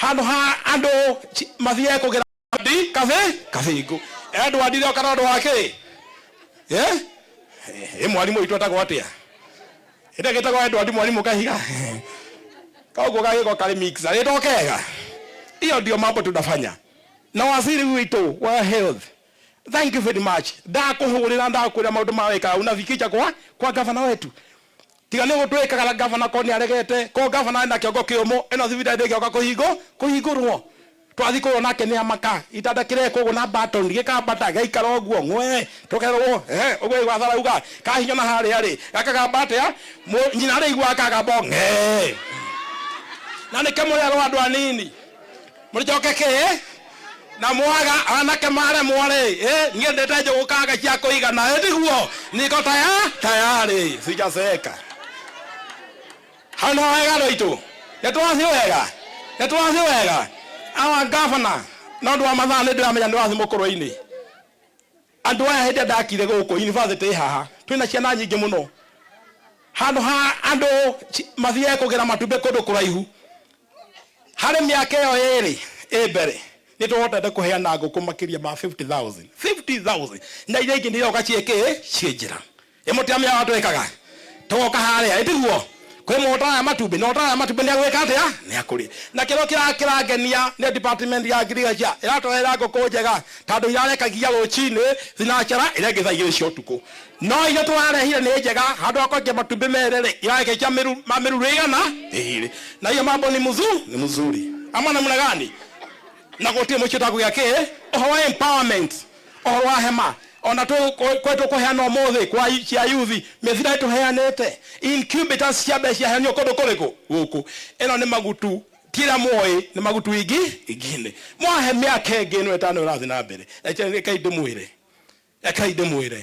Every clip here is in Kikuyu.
Handũ ha andũ mathiage kũgĩra ndi kabĩ kabĩngũ. Edward rĩoka na ũndũ wa kĩ? Eh? Ĩ mwarimũ witũ etagwo atĩa? Ĩndĩ gĩtagwo Edward mwarimũ Kahiga. Koguo gagĩko karĩ mixer. Rĩtwa kega. Hiyo ndio mambo tunafanya. Na waziri witũ wa health, thank you very much. Ndakũhũrĩra ndakwĩra maũndũ ma wĩkaga unafikisha kwa gavana wetu. Tiga nĩ gũtwĩkaga gavana ko nĩ aregete ko gavana ena kĩongo kĩũmũ ĩno thibitarĩ ndĩngĩoka kũhingũ kũhingũrwo. Twathi kũrwo nake nĩ amaka itanda kĩrekwo ũguo na button gĩkambata gĩgaikara ũguo ng'we tũkerwo eh ũguo igwa tharauga kahinywo na harĩa rĩ gakagamba atĩa nyina arĩiguaga kagamba ng'e na nĩkĩo mũrerwo andũ anini mũrĩcoke kĩ na mwaga anake maremwo rĩ eh niĩ ndĩte njũgũ kanga cia kũigana ĩ tiguo niko tayari sijazeeka. Hau nĩ wega andũ aitũ, nĩ tũrathiĩ wega, nĩ tũrathiĩ wega. Our governor, na ũndũ wa mathaa nĩ ndĩramenya nĩ ũrathiĩ mũkũrũ-inĩ. Andũ aya hĩndĩ ĩrĩa ndakire gũkũ university haha, twĩna ciana nyingĩ mũno. Handũ ha andũ mathiage kũgĩra matumbĩ kũndũ kũraihu, harĩ mĩaka ĩyo ĩrĩ ĩ mbere nĩ tũhotete kũheana ngũkũ makĩria ma 50,000 50,000 na iria ingĩ nĩ iroka ciĩ kĩ ciĩ njĩra. Ĩ mũtiramenya ũrĩa twĩkaga? Tũgoka harĩa, ĩ tiguo? Kwĩ mũndũ ũtaraya matumbĩ, na ũtaraya matumbĩ nĩ agwĩka atĩa? Nĩ akũrĩa. Na kĩrĩa kĩrangenia nĩ department ya agriculture ĩratũrehera ngũkũ njega tondũ irarekagia rũcinĩ thinacara ĩrĩa ĩngĩ thaa 2 cia ũtukũ. No iria tũrarehire nĩ njega, handũ ha kũrekia matumbĩ merĩ rĩ, irarekia ma mĩruru ĩigana? Ĩgĩrĩ. Na hiyo mambo ni mzuri, ni mzuri. Ama namna gani? Na gũtirĩ mũciĩ ũtakũgĩa kĩ? Ũhoro wa empowerment. Ũhoro wa hema ona kwĩ tũkũheana ũmũthĩ kwa cia yuthi mĩbira tũheanĩte incubators cia mbeca ciaheanio kũndũ kũrĩkũ gũkũ. Ĩno nĩ magutu ti ĩrĩa mũĩ nĩ magutu ingĩ ingine mwahe mĩaka ĩngĩ ĩno ĩtano ĩrathiĩ na mbere. Rekei ndĩmwĩre, rekei ndĩmwĩre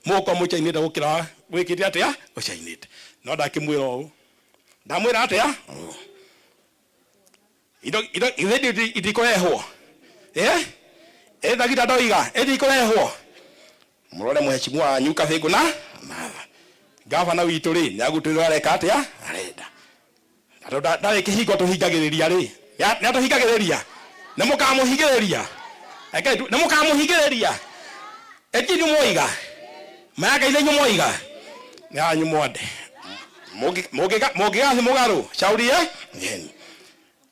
mũgũkorwo mũchainĩte gũkĩra gwĩkĩte atĩa ũchainĩte. No ndakĩmwĩra ũũ, ndamwĩra atĩa ũũ. Indo indo ithe itikũrehwo eh eh ndagita ndoiga itikũrehwo mũrore mheshimiwa wanyu Kabĩngũ na Martha gavana witũ rĩ nĩ agũtwĩra areka atĩa arenda tondũ ndarĩ kĩhingo tũhingagĩrĩria rĩ nĩ atũhingagĩrĩria nĩ mũkamũhingĩrĩria Rekei nĩ mũkamũhingĩrĩria ĩti inyuĩ mwoiga mayaka ithe inyuĩ mwoiga nĩ anyu mwande mũngĩgathiĩ mũgarũ shauri yenu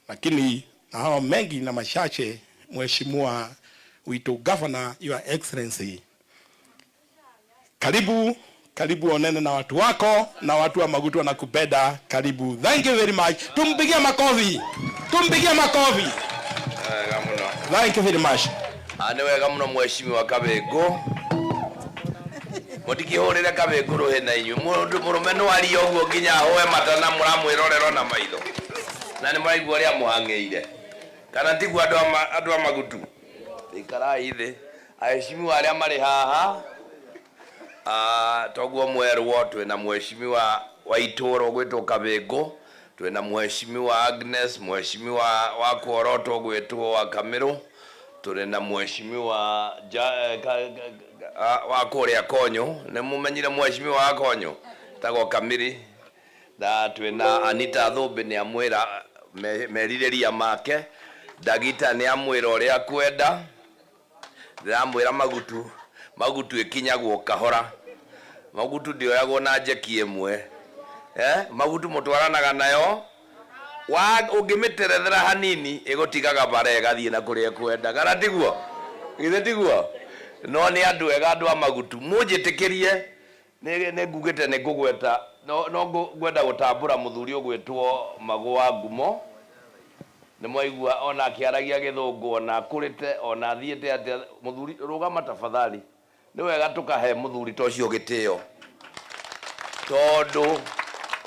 lakini na hao mengi na machache mheshimiwa witũ governor your excellency karibu karibu onene na watu wako na watu wa Magutu wanakupenda. Karibu, thank you very much. Tumpigie makofi, tumpigie makofi. Wega muno. Thank you very much. Ah, nĩ wega mũno mheshimiwa Kabĩngũ. Mũtikĩhũrĩre Kabĩngũ rũhĩ na inyuĩ. Mũndũ mũrũme no arie ũguo nginya ahũe mata na mũramwĩrorera na maitho. Na nĩ mũraigua ũrĩa amũhang'ĩire. Kana tiguo andũ a andũ a Magutu? Ikarai thĩ. Aheshimiwa arĩa marĩ haha, ah, toguo mwerwo twĩna mheshimiwa wa itũũra ũgwĩtwo Kabĩngũ, twĩna mheshimiwa Agnes, mheshimiwa wa Kworoto ũgwĩtwo wa Kamĩrũ, tũrĩ na mheshimiwa ja, eh, ka, ka, wa kũrĩa Konyũ, nĩ mũmenyire mheshimiwa wa Konyũ tagwo Kamiri, na twĩna Anita Thũmbĩ nĩ amwĩra merirĩria make, Ndagita nĩ amwĩra ũrĩa akwenda. Ndĩramwĩra magutu, magutu ĩkinyagwo kahora. Magutu ndĩoyagwo na njeki ĩmwe. Eh, magutu mũtwaranaga nayo, wa ũngĩmĩterethera hanini ĩgũtigaga bara ĩgathiĩ na kũrĩa ĩkwenda. Kana tiguo? Githĩ tiguo? No nĩ andũ ega andũ a magutu. Mũnjĩtĩkĩrie nĩ ngugĩte nĩ ngũgweta no no ngwenda gũtambũra mũthuri ũgwĩtwo Magũ wa Ngumo. Nĩ mwaigua ona akĩaragia gĩthũngũ ona akũrĩte ona athiĩte atĩa. Mũthuri rũgama tafadhali. Nĩ wega tũkahe mũthuri ta ũcio gĩtĩo tondũ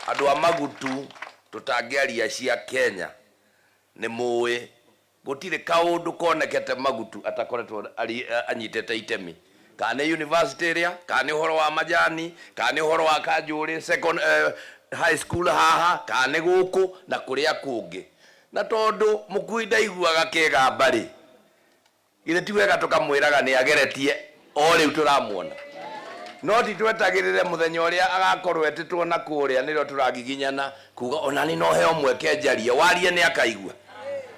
andũ a Magutu tũtangĩaria cia Kenya nĩ mũĩ Gũtirĩ kaũndũ konekete Magutu atakoretwo anyitĩte itemi, kana nĩ university ĩrĩa, kana nĩ ũhoro wa majani, kana nĩ ũhoro wa Kanjũrĩ second, high school haha, kana nĩ gũkũ na kũrĩa kũngĩ. Na tondũ mũkui ndaiguaga kĩgamba-rĩ, githĩ ti wega tũkamwĩraga nĩ ageretie o rĩu tũramuona? No ti twetagĩrĩre mũthenya ũrĩa agakorwo etĩtwo na kũrĩa nĩrĩo tũragiginyana kuga onani no heo mweke njarie. Warie nĩ akaigua.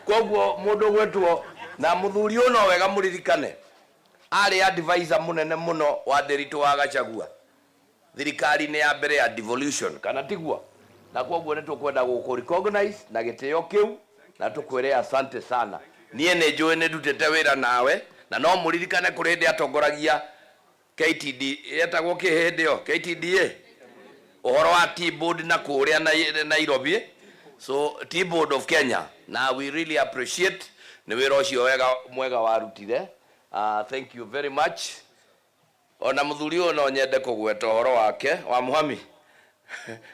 Koguo mũndũ ũgwĩtwo na mũthuri ũyũ no wega mũririkane, arĩ advisor mũnene mũno wa Ndĩritũ wa Gachagua thirikari-inĩ ya mbere ya devolution, kana tiguo? Na koguo nĩ tũkwenda gũkũ recognize na gĩtĩo kĩu na tũkwĩre asante sana. Niĩ nĩ njũĩ nĩ ndutĩte wĩra nawe, na no mũririkane kũrĩ hĩndĩ atongoragia KTD, yetagwo kĩ hĩndĩ ĩyo? KTDA, ũhoro wa Tea Board na kũrĩa Nairobi, so Tea Board of Kenya, na we really appreciate nĩ wĩra ũcio wega mwega warutire. Thank you very much. Ona mũthuri ũyũ no nyende kũgweta ũhoro wake wa Mũhami,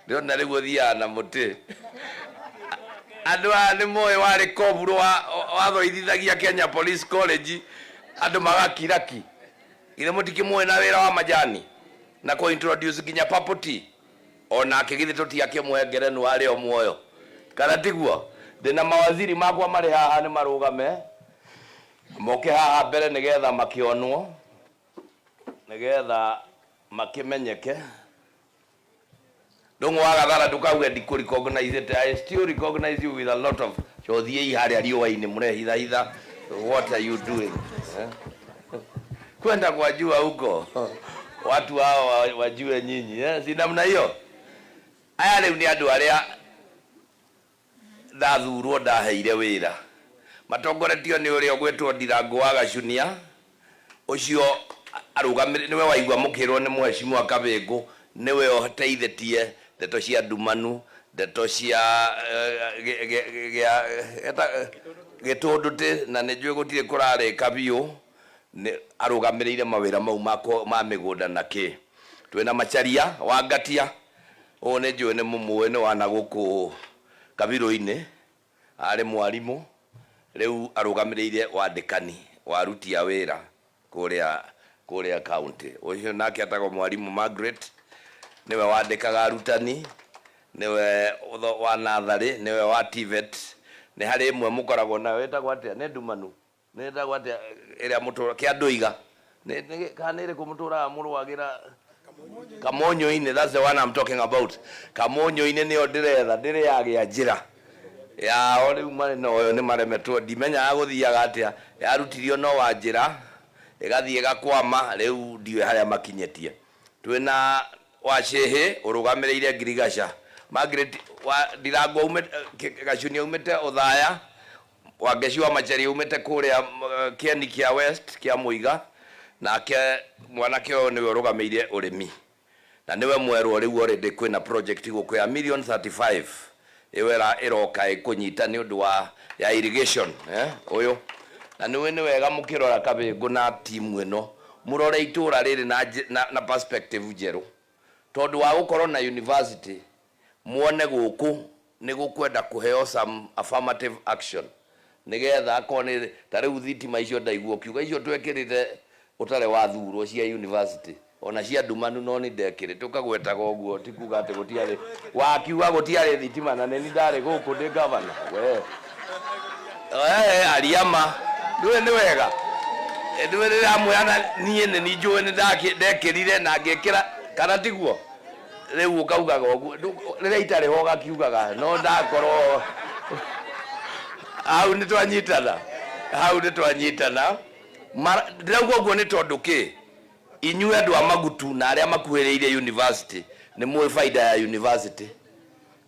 ndĩrona rĩu ũthiaga na mũtĩ. Andũ aya nĩ moĩ warĩ koburo wathoithithagia Kenya Police College, andũ magakiraki. Githĩ mũtikĩmũĩ na wĩra wa majani na kũ introduce nginya purple tea? Onake githĩ tũtiakĩmũhe ngerenwa arĩ o muoyo, kana tiguo? Ndĩna mawaziri makwa marĩ haha, nĩ marũgame moke haha mbere nĩgetha makĩonwo, nĩgetha makĩmenyeke. Ndũng'ũ wa Gathara, ndũkauge ndikũ recognize. I still recognize you with a lot of cothiei harĩa riũa-inĩ mũrehithahitha. What are you doing, eh? Kwenda kwa jua huko, watu hao wajue nyinyi, eh? Si namna hiyo? Aya rĩu nĩ andũ arĩa ndathurwo ndaheire wĩra, matongoretio nĩ ũrĩa ũgwĩtwo Ndirango wa Gacunia. Ũcio arũgamĩrĩ nĩwe waigua mũkĩrwo nĩ mheshimiwa Kabĩngũ, nĩwe ũteithĩtie ndeto cia ndumanu, ndeto cia gĩtũndũtĩ, na nĩ njũĩ gũtirĩ kũrarĩka biũ. Nĩ arũgamĩrĩire mawĩra mau ma mĩgũnda na kĩ. Twĩna Macharia wa Ngatia, ũyũ nĩ njũĩ nĩ mũmũĩ, nĩ wana gũkũ Kabirũ-inĩ, arĩ mwarimũ, rĩu arũgamĩrĩire wandĩkani wa aruti a wĩra kũrĩa county. Ũcio nake etagwo mwarimũ Margaret, nĩwe wandĩkaga arutani, nĩwe wa natharĩ, nĩwe wa TVET. Nĩ harĩ ĩmwe mũkoragwo nayo ĩtagwo atĩa? Nĩ ndumanu, nĩ ĩtagwo atĩa ĩrĩa mũtũra kĩa ndũiga, kana nĩ ĩrĩkũ mũtũraga mũrũagĩra Kamonyo-inĩ? That's the one I'm talking about. Kamonyo-inĩ nĩyo ndĩretha, ndĩrĩ yagĩa njĩra yao rĩu marĩ noyo, nĩ maremetwo, ndimenyaga gũthiaga atĩa. Yarutirio no wa njĩra ĩgathiĩ ĩgakwama, rĩu ndiũĩ harĩa makinyĩtie. Twĩna Wacĩhĩ ũrũgamĩrĩire ngirigaca, Margaret wa Ndirango aumĩte Gacuni, aumĩte Ũthaya, Wangeci wa Machari aumĩte kũrĩa Kĩeni kĩa West kĩa Mũiga. Nake mwanake ũyũ nĩwe ũrũgamĩire ũrĩmi na nĩwe mwerwo rĩu already kwĩna project gũkũ ya million 35 ĩyo ĩroka ĩkũnyita nĩ ũndũ wa ya irrigation, eh, ũyũ. Na nĩwe nĩ wega mũkĩrora Kabĩngũ na timu ĩno, mũrore itũra rĩrĩ na perspective njerũ, tondũ wa gũkorwo na university, muone gũkũ nĩ gũkwenda kũheo some affirmative action, nĩgetha akorwo nĩ ta rĩu thitima icio ndaigua ũkiuga icio twekĩrĩte ũtarĩ wathurwo cia university, ona cia ndumanu, no nĩ ndekĩrĩte ũkagwetaga ũguo, ti kuga atĩ gũtiarĩ wakiuga gũtiarĩ thitima, na nĩ ndarĩ gũkũ ndĩ gavana we. Ariama ndũĩ nĩ wega, ndũĩ rĩramwĩra niĩ nĩ njũĩ nĩ ndekĩrire na ngĩkĩra, kana tiguo? Rĩu ũkaugaga ũguo rĩrĩa itarĩ ho ũgakiugaga no ndakorwo hau. Nĩ twanyitana hau, nĩ twanyitana. Ndĩrauga ũguo nĩ tondũ kĩ inyuĩ andũ a Magutu na arĩa makuhĩrĩirie university nĩ mũĩ baida ya university,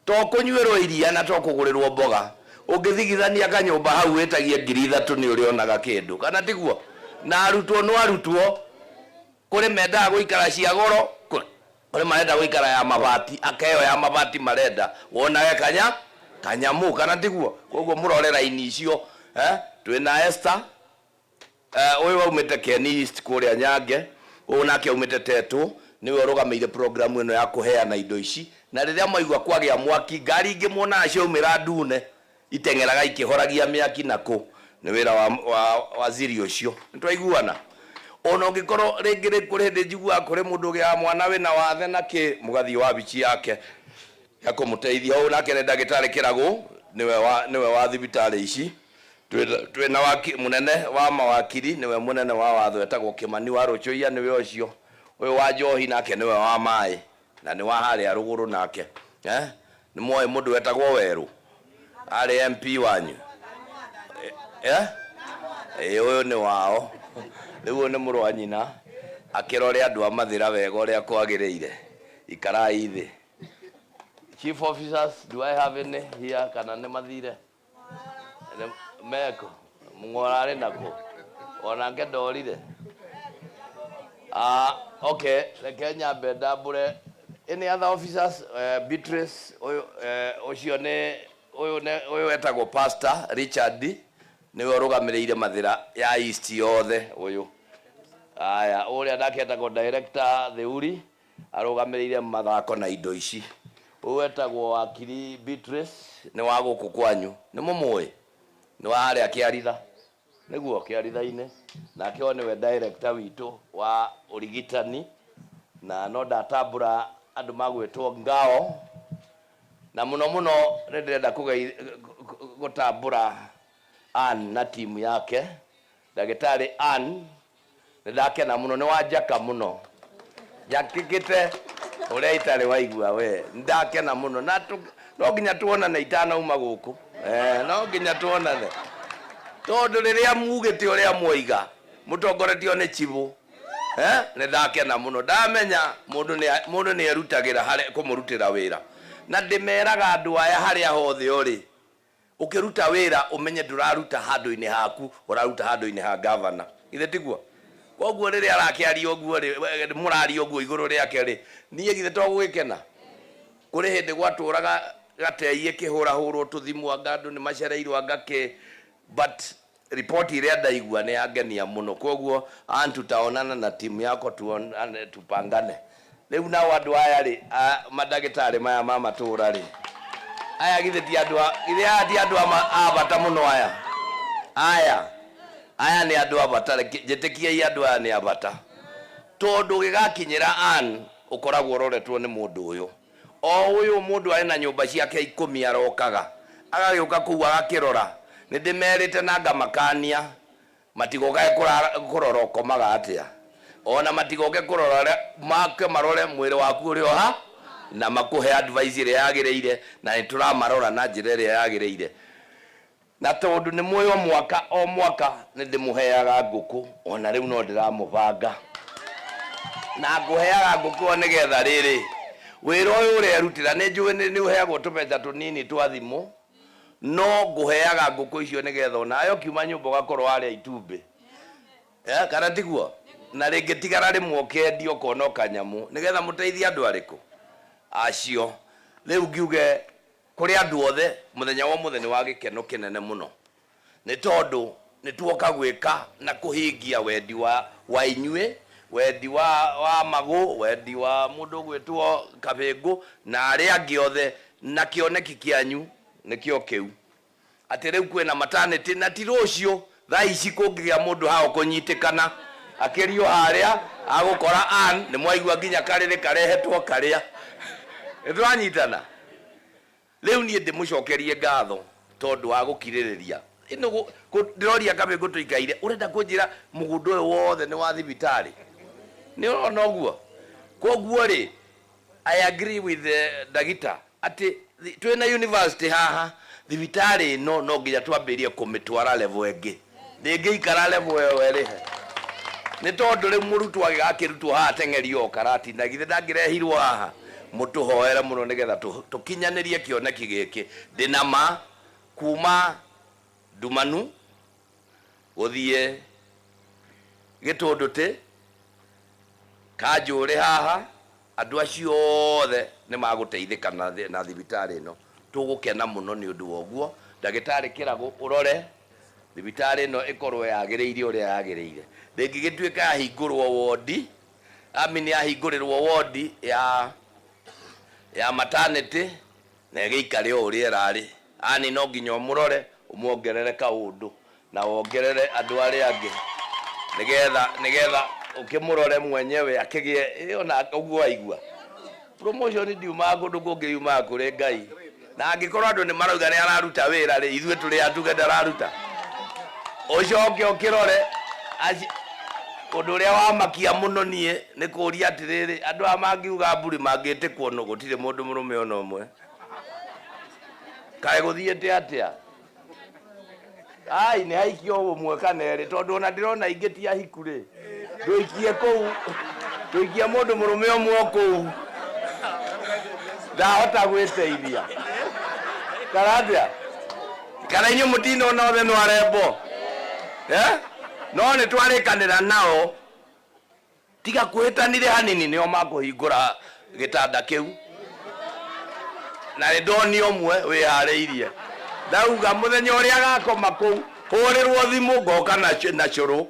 to kũnyuĩrwo iria na to kũgũrĩrwo mboga. Ũngĩthigithania kanyũmba hau wĩtagie 3,000, nĩ ũrĩonaga kĩndũ, kana tiguo? Na arutwo no arutwo, kũrĩ mendaga gũikara cia goro, kũrĩ marenda gũikara ya mabati, akeo ya mabati marenda wonage kanya kanyamũ, kana tiguo? Koguo mũrore raini icio, eh? Twĩna Esther, ũyũ aumĩte Keni East kũrĩa Nyange, ũyũ nake aumĩte Tetũ, nĩwe ũrũgamĩire programu ĩno ya kũheana indo ici. Na rĩrĩa mwaigua kwagĩa mwaki, ngari ingĩ muonaga ciaumĩra ndune iteng'eraga ikĩhoragia mĩaki na kũ, nĩ wĩra wa waziri ũcio. Nĩ twaiguana? Ona ũngĩkorwo rĩngĩ rĩ kũrĩ hĩndĩ njiguaga kũrĩ mũndũ ũgĩaga mwana wĩna wathe na kĩ, mũgathiĩ wabici yake ya kũmũteithia. Ũyũ nake nĩ ndagĩtarĩ Kĩragũ, nĩwe wa thibitarĩ ici. Twĩna waki mũnene wa mawakiri, nĩwe mũnene wa watho, etagwo Kĩmani wa Rũcũiya, nĩwe ũcio. Ũyũ wa njohi nake nĩwe wa maĩ na nĩ wa harĩa rũgũrũ nake, eh? Nĩ moĩ mũndũ wetagwo Werũ, arĩ MP wanyu. Eh? Ĩ, ũyũ nĩ wao. Rĩu ũyũ nĩ mũrũ wa nyina akĩrore andũ a Mathĩra wega ũrĩa kwagĩrĩire. Ikarai thĩ. Chief officers, do I have any here kana nĩ mathire? Meko Mng'ora arĩ nakũ? Onake ndorire. Ah, okay, reke nyambe ndambũre any other officers? Beatrice ũyũ, ũcio nĩ ũyũ nĩ ũyũ etagwo Pastor Richard, nĩwe ũrũgamĩrĩire Mathĩra ya East yothe ũyũ. Aya, ũrĩa nake etagwo Director Theuri, Arũgamĩrĩire mathako na indo ici. Ũyũ etagwo Wakiri Beatrice, nĩ wa gũkũ kwanyu. Nĩ mũmũĩ? Nĩ wa harĩa Kĩaritha. Nĩguo, Kĩaritha-inĩ. Nake ũyũ nĩwe director witũ wa ũrigitani. Na no ndatambũra andũ magwĩtwo Ngao. Na mũno mũno nĩ ndĩrenda gũtambũra Ann na team yake. Ndagĩtarĩ Ann Nĩ ndakena mũno, nĩ wanjaka mũno. Njakĩkĩte ũrĩa itarĩ waigua we. Nĩ ndakena mũno. Na no nginya tuonane itanauma gũkũ. Eh, no nginya tuonane. Tondũ rĩrĩa mugĩte ũrĩa mwoiga, mũtongoretio nĩ chibũ. Eh, nĩ ndakena mũno. Ndamenya mũndũ nĩ mũndũ nĩ erutagĩra harĩ kũmũrutĩra wĩra. Na ndĩmeraga andũ aya harĩa hothe ũrĩ, Ũkĩruta wĩra ũmenye ndũraruta handũ-inĩ haku, ũraruta handũ-inĩ ha ngavana. Githĩ tiguo? Kwoguo rĩrĩa arakĩaria ũguo-rĩ, mũraria ũguo igũrũ rĩake-rĩ, niĩ githĩ to gũgĩkena? Kũrĩ hĩndĩ gwatũraga gatei ĩkĩhũrahũrwo tũthimũ anga andũ nĩ macereirwo anga kĩ, but Report ĩrĩa ndaigua nĩ yangenia mũno kwoguo Ann tutaonana na team yako tuonane tupangane. Rĩu nao andũ aya rĩ a mandagĩtarĩ maya ma matũra rĩ aya githĩ ti andũ a githĩ aya ti andũ a bata mũno aya aya aya nĩ andũ a bata reke njĩtĩkiei andũ aya nĩ a bata tondũ gĩgakinyĩra Ann ũkoragwo ũroretwo nĩ mũndũ ũyũ. O ũyũ mũndũ arĩ na nyũmba ciake ikũmi arokaga, agagĩũka kũu agakĩrora. Nĩndĩmerĩte na ngamakania matigokage kũrora ũkomaga atĩa, o na matigoke kũrora ũrĩa, make marore mwĩrĩ waku ũrĩa ũha, na makũhe advice ĩrĩa yagĩrĩire, na nĩtũramarora na njĩra ĩrĩa yagĩrĩire. Na tondũ nĩ mũĩ o mwaka o mwaka nĩ ndĩmũheaga ngũkũ, o na rĩu no ndĩramũbanga. Na ngũheaga ngũkũ ĩyo nĩgetha rĩrĩ, wĩra ũyũ ũrerutĩra, nĩ njũĩ nĩ ũheagwo tũbeca tũnini twa thimũ, no ngũheaga ngũkũ icio nĩgetha o nawe ũkiuma nyũmba ũgakorwo warĩa itumbĩ. Eh, kana tiguo? Na rĩngĩtigara rĩmwe ũkendia ũkona o kanyamũ, nĩgetha mũteithie andũ arĩkũ? Acio. Rĩu ngiuge Kũrĩ andũ othe, mũthenya wa ũmũthĩ nĩ wa gĩkeno kĩnene mũno, nĩ tondũ nĩ tuoka gwĩka na kũhingia wendi wa wa inyuĩ, wendi wa wa Magũ, wendi wa mũndũ ũgwĩtwo Kabĩngũ na arĩa angĩ othe, na kĩoneki kĩanyu nĩkĩo kĩu. Atĩ rĩu kwĩna maternity na ti rũciũ, thaa ici kũngĩgĩa mũndũ haha ũkũnyitĩkana akĩrio harĩa agũkora Ann, nĩ mwaigua nginya karĩrĩ karehetwo karĩa. Nĩ tũranyitana? Rĩu niĩ ndĩmũcokerie ngatho tondũ wa gũkirĩrĩria. Ĩno ndĩroria Kabĩngũ tũikaire, ũrenda kũnjĩra mũgũnda ũyũ wothe nĩ wa thibitarĩ? Nĩ ũrona ũguo? Kwoguo rĩ, I agree with ndagita atĩ twĩna university haha, thibitarĩ ĩno no nginya twambĩrĩrie kũmĩtwara level ĩngĩ. Ndĩngĩikara level ĩyo ĩrĩ. Nĩ tondũ rĩu mũrutwo agĩgakĩrutwo haha ateng'erio o Karatina, githĩ ndangĩrehirwo haha? Mũtũhoere mũno nĩgetha tũkinyanĩrie kĩoneki gĩkĩ. Ndĩna ma kuma Ndumanu gũthiĩ Gĩtũndũtĩ, Kanjũrĩ haha, andũ acio othe nĩ magũteithĩka na thibitarĩ ĩno. Tũgũkena mũno nĩ ũndũ wa ũguo. Ndagĩtarĩ Kĩragũ ũrore thibitarĩ ĩno ĩkorwo yagĩrĩire ũrĩa yagĩrĩire. Ndĩngĩgĩtuĩka yahingũrwo wondi, I mean yahingũrĩrwo wondi ya ya maternity na ĩgĩikare o ũrĩa ĩrarĩ. Ann no nginya ũmũrore ũmuongerere kaũndũ na wongerere andũ arĩa angĩ nĩgetha nĩgetha ũkĩmũrore mwenyewe akĩgĩe ĩ ona ũguo waigua. Promotion ndiumaga kũndũ kũngĩ yumaga kũrĩ Ngai. Na angĩkorwo andũ nĩ marauga nĩ araruta wĩra rĩ, ithuĩ tũrĩ a tuge ndararuta? Ũcoke ũkĩrore ũndũ ũrĩa wamakia mũno niĩ nĩ kũria atĩrĩrĩ, andũ aya mangiuga mburi mangĩtĩkwo nũ? Gũtirĩ mũndũ mũrũme ona ũmwe. Kaĩ gũthiĩte atĩa? Ai nĩ haikio ũmwe kana erĩ, tondũ ona ndĩrona ingĩ ti ahiku rĩ, ndũikie kũu, ndũikie mũndũ mũrũme ũmwe o kũu, ndahota gwĩteithia kana atĩa? Kana inyuĩ mũtinona othe nĩ arembo, eh? No nĩ twarĩkanĩra nao, tiga kwĩtanire hanini, nĩo makũhingũra gĩtanda kĩu. Na nĩ ndonio ũmwe wĩharĩirie, ndauga mũthenya ũrĩa agakoma kũu, hũrĩrwo thimũ, ngoka na cũrũ,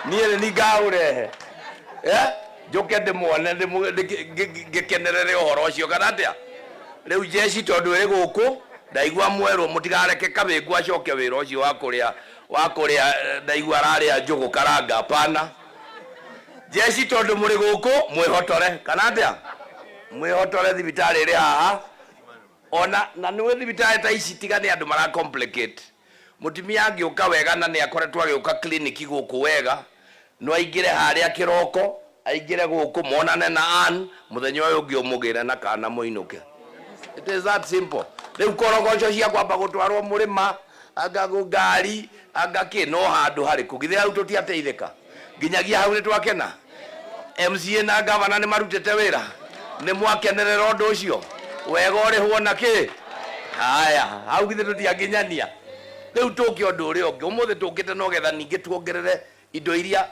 niĩ nĩ ngaũrehe, eh? Njũke ndĩmuone, ngĩkenerere ũhoro ũcio, kana atĩa? Rĩu jeshi tondũ ĩrĩ gũkũ, ndaigua mwerwo mũtikareke Kabĩngu acoke wĩra ũcio wa kũrĩa, wa kũrĩa, ndaigua ararĩa njũgũ karanga, hapana. Jeshi tondũ mũrĩ gũkũ, mwĩhotore, kana atĩa? Mwĩhotore thibitarĩ ĩrĩ haha. Ona na nĩwe thibitarĩ ta ici, tiga nĩ andũ mara complicate. Mũtumia angĩũka wega, na nĩ akoretwo agĩũka kliniki gũkũ wega, no aingĩre harĩa kĩroko, aingĩre gũkũ, monane na Ann, mũthenya ũyũ ũngĩ ũmũgĩre na kana mũinũke. It is that simple. Rĩu korogoco cia kwamba gũtwarwo mũrĩma, anga ngari, anga kĩ, no handũ harĩkũ? Githĩ hau tũtiateithĩka? Nginyagia hau nĩ twakena. MCA na gavana nĩ marutĩte wĩra, nĩ mwakenerera ũndũ ũcio wega, ũrĩhwo na kĩ? Haya, hau githĩ tũtianginyania? Rĩu tũke ũndũ ũrĩa ũngĩ. Ũmũthĩ tũkĩte no getha ningĩ tuongerere indo iria.